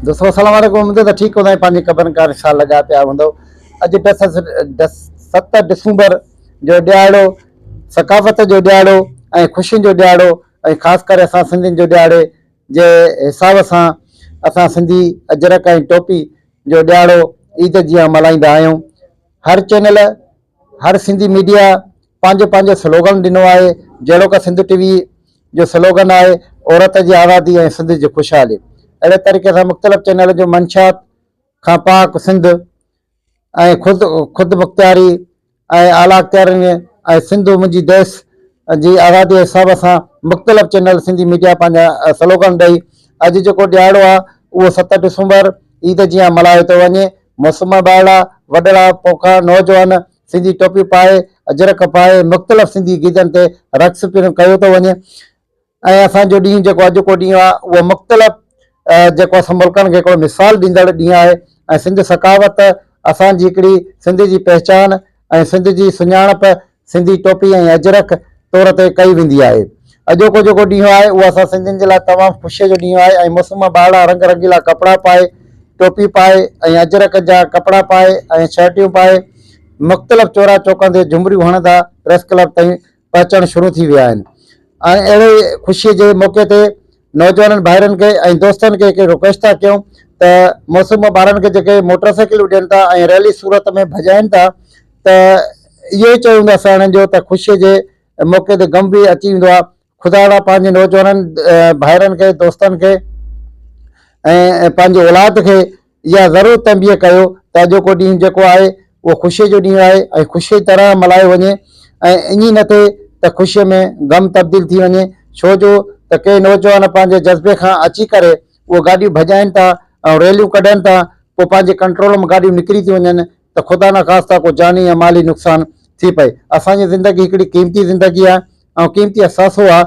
دوستو السلام عليڪم اميد ته ٺيڪ هوندا ۽ پنهنجي قبرن ڪار سال لڳا پيا هوندو اڄ ڏس 7 ڊسمبر جو ڏهاڙو ثقافت جو ڏهاڙو ۽ خوشين جو ڏهاڙو ۽ خاص ڪري اسان سنڌين جو ڏهاڙي جي حساب سان اسان سنڌي اجرڪ ۽ ٽوپي جو ڏهاڙو عيد جيان ملهائيندا آهيون هر چينل هر سنڌي ميڊيا پنهنجو پنهنجو سلوگن ڏنو آهي جهڙوڪ سنڌ ٽي وي جو سلوگن آهي عورت جي آزادي ۽ سنڌ جي خوشحالي اهڙي طريقي سان مختلف چينل جو منشيات کان پاڪ سنڌ ۽ خود خود مختياري ۽ اعليٰ اختيارين ۽ سنڌ منهنجي ديس جي آزادي جي حساب سان مختلف چينل سنڌي ميڊيا پنهنجا سلوگن ڏئي اڄ جيڪو ڏهاڙو آهي اهو 7 ڊسمبر عيد جيان ملهايو ٿو وڃي موسم ٻارڙا، وڏڙا، پوکا، نوجوان سنڌي ٽوپيون پائي، اجرڪ پائي، مختلف سنڌي گيتن تي رقص پڻ ڪيو ٿو وڃي ۽ اسان جو ڏينهن جيڪو اڄوڪو ڏينهن آهي اهو مختلف جيڪو اسان ملڪن کي هڪڙو مثال ڏيندڙ ڏينهن آهي ۽ سنڌ ثقافت اسان جي هڪڙي سنڌ جي پهچان ۽ سنڌ جي سڃاڻپ سنڌي ٽوپي ۽ اجرڪ طور تي ڪئي ويندي آهي. اڄوڪو جيڪو ڏينهن آهي اهو اسان سنڌين جي لاء تمام خوشيء جو ڏينهن آهي ۽ موسم ٻارڙا رنگ رنگيلا ڪپڙا پائي، ٽوپي پائي ۽ اجرڪ جا ڪپڙا پائي ۽ شرٽيون پائي مختلف چورا چوڪن تي جهمريون هڻندا پريس ڪلب تائين پهچڻ شروع ٿي ويا آهن ۽ اهڙي خوشيء جي موقعي تي نوجوانن ڀائرن کي ۽ دوستن کي هڪ رڪويسٽ ٿا ڪيون ته موسم ٻارن کي جيڪي موٽر سائيڪلون ڏين ٿا ۽ ريلي صورت ۾ ڀڄائين ٿا ته اهو ئي چيو ويندو آهي سياڻن جو ته خوشي جي موقعي تي غم به اچي ويندو آهي خدا را پنهنجي نوجوانن ڀائرن کي دوستن کي ۽ پنهنجي اولاد کي اها ضرور تنبيهه ڪيو ته اڄوڪو ڏينهن جيڪو آهي اهو خوشيء جو ڏينهن آهي ۽ خوشيء طرح ملهايو وڃي ۽ ائين نه ٿئي ته خوشيء ۾ غم تبديل ٿي وڃي ڇو جو ته ڪي نوجوان پنهنجي جذبي کان اچي ڪري اهو گاڏيون ڀڄائين ٿا ۽ ريليون ڪڍن ٿا پوء پنهنجي ڪنٽرول مان گاڏيون نڪري ٿيون وڃن ته خدا نخواسته ڪو جاني يا مالي نقصان ٿي پئي. اسان جي زندگي هڪڙي قيمتي زندگي آهي ۽ قيمتي اثاثو آهي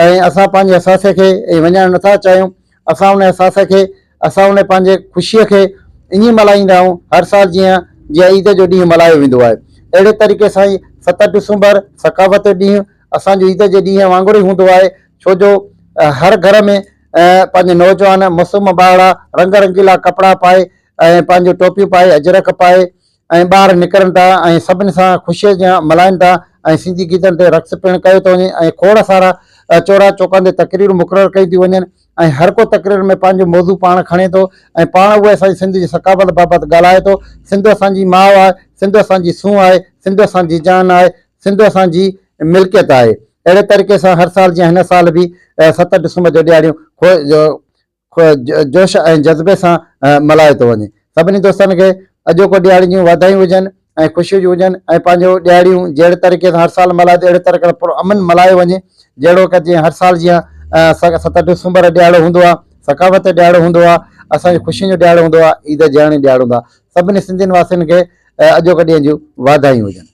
۽ اسان پنهنجي اثاثي کي ائين وڃائڻ نٿا چاهيون. اسان ان احساس کي، اسان ان پنهنجي خوشيء کي ائين ملهائيندا آهيون هر سال جيئن جيئن عيد جو ڏينهن ملهايو ويندو آهي. اهڙي طريقي سان ئي 7 ڊسمبر ثقافت جو ڏينهن اسان جو عيد جي ڏينهن وانگر ئي هوندو آهي ڇو جو هر گهر ۾ پنهنجي نوجوان معصوم ٻارڙا رنگ رنگيلا ڪپڙا پائي ۽ پنهنجون ٽوپيون پائي اجرڪ پائي ۽ ٻاهر نڪرن ٿا ۽ سڀني سان خوشيء جيان ملهائين ٿا ۽ سنڌي گيتن تي رقص پڻ ڪيو ٿو وڃي ۽ کوڙ سارا چورا چوڪن تي تقريرون مقرر ڪيون ٿيون وڃن ۽ هر ڪو تقرير ۾ پنهنجو موضوع پاڻ کڻي ٿو ۽ پاڻ اهي اسان جي سنڌ جي ثقافت بابت ڳالهائي ٿو سنڌ اسان جي ماء آهي سنڌ اسان جي سونهن آهي سنڌ اسان جي جان آهي سنڌ اسان جي ملڪيت آهي اهڙي طريقي سان هر سال جيان هن سال به 7 ڊسمبر جو ڏهاڙيون جوش ۽ جذبي سان ملهايو ٿو وڃي. سڀني دوستن کي اڄوڪو ڏهاڙي جون واڌايون هجن ۽ خوشيون جون هجن ۽ پنهنجو ڏهاڙيون جهڙي طريقي سان هر سال ملهائي ٿو اهڙي طريقي سان پر امن ملهايو وڃي جهڙوڪ جيئن هر سال جيان 7 ڊسمبر ڏهاڙو هوندو آهي ثقافت جو ڏهاڙو هوندو آهي اسان جي خوشين جو ڏهاڙو هوندو آهي عيد جهاڻي ڏهاڙو هوندو آهي سڀني سنڌين واسين کي اڄوڪي ڏينهن جون واڌايون هجن.